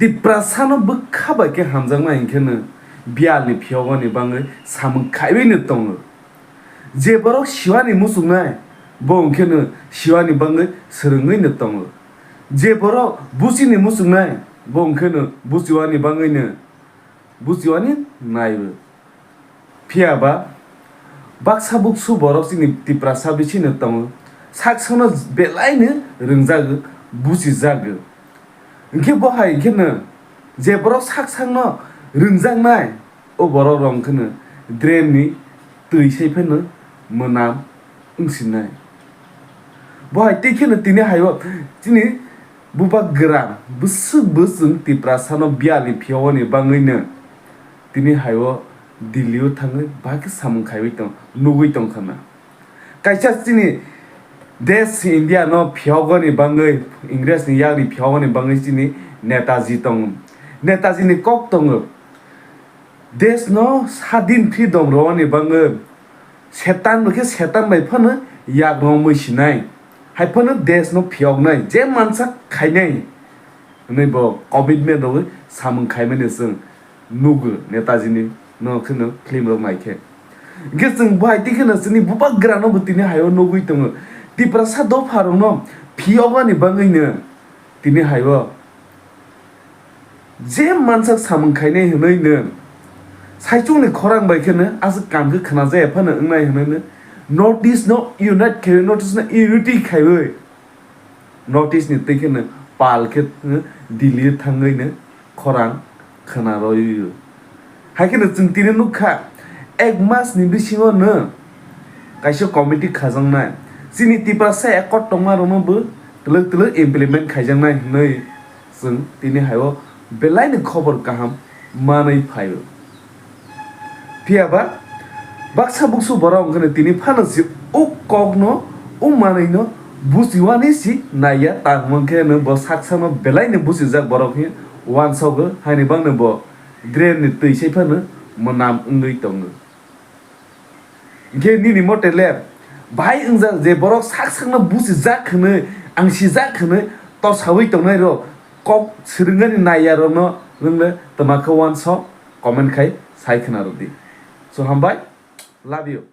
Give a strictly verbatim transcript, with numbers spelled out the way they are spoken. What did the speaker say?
Tiprasano bwkha bai khe hamjaknai hwnkheno biyalni phiyogoni bagwi samung khaiwi no tongo. Je borok siwani muchungnai, bo hwnkheno siwani bagwi swrwngwi no tongo. Je borok buchini muchungnai, bo hwnkheno buchiwani bagwi no buchiwani naiwi. Phiya ba baksa buksu borok chini Tiprasa bisingo tongo, sak sakno belai no rwngjago, buchijago. Hwnkhe bo hai kheno je borok sak sakno rwngjaknai, o borok rok kheno drain ni twi sai phano mwnam wngsinai. Bo hai tei kheno tini hai o chini bubagra bwswk bwswng Tiprasa no biyalni phiyogoni bagwi no tini hai o Delhi o thangwi bahai khe samung khaiwi tong, nugwi tong khana. Kaisa chini desh India no phiyogoni bagwi, Ingres ni yak ni phiyogoni bagwi chini Netaji tongo. Netaji ni kok tongo. Desh no sadin freedom rwani bagwi setan rokhe setan bai phano yak romwi sinai. Hai phano desh no phiyoknai, je mansa khainai hwnwi bo commitment rwwi samung khaimani chwng nugo Netaji ni no kheno film rok naikhe. Hwnkhe chwng bo hai tei kheno chini bubagra no bo tini hai o nugwi tongo. Tiprasa dopha rok no phiyoknani bagwi no tini hai o je mansak samung khainai hwnwi no saichung ni khorang bai kheno aswk kam khe khna jaya phano wngnai hwnwi no North East no unite khaiwi, North East no unity khaiwi North East ni twi kheno pal khe Delhi thangwi no khorang khna rw-, rw-, rw. Hai kheno chwng tini nukha, ek mas ni bisingo no kaisa committee khajaknai. Chini Tiprasa accord tongma rokno bo twlwk twlwk implement khaijaknai hwnwi chwng tini hai o belai ni khobor kaham manwi phaio. Phiya ba baksa buksu borok hwnkheno tini phano se o kokno, o manwino buchiwani si naiya, tamo hwnkhe no bo sak sakno belai no buchijak borok hin uansogo, haini bagwi no bo drain ni twi sai phano mwnam wngwi tongo. Hwnkhe nini mote le bahai wngjak je borok sak sakno buchijak hwnwi, ang sijak hwnwi tosaui tongnai rok, kok swrwngani naiya rokno nwng le twma khe uansok comment khai sai khna rw di. So hambai, love you.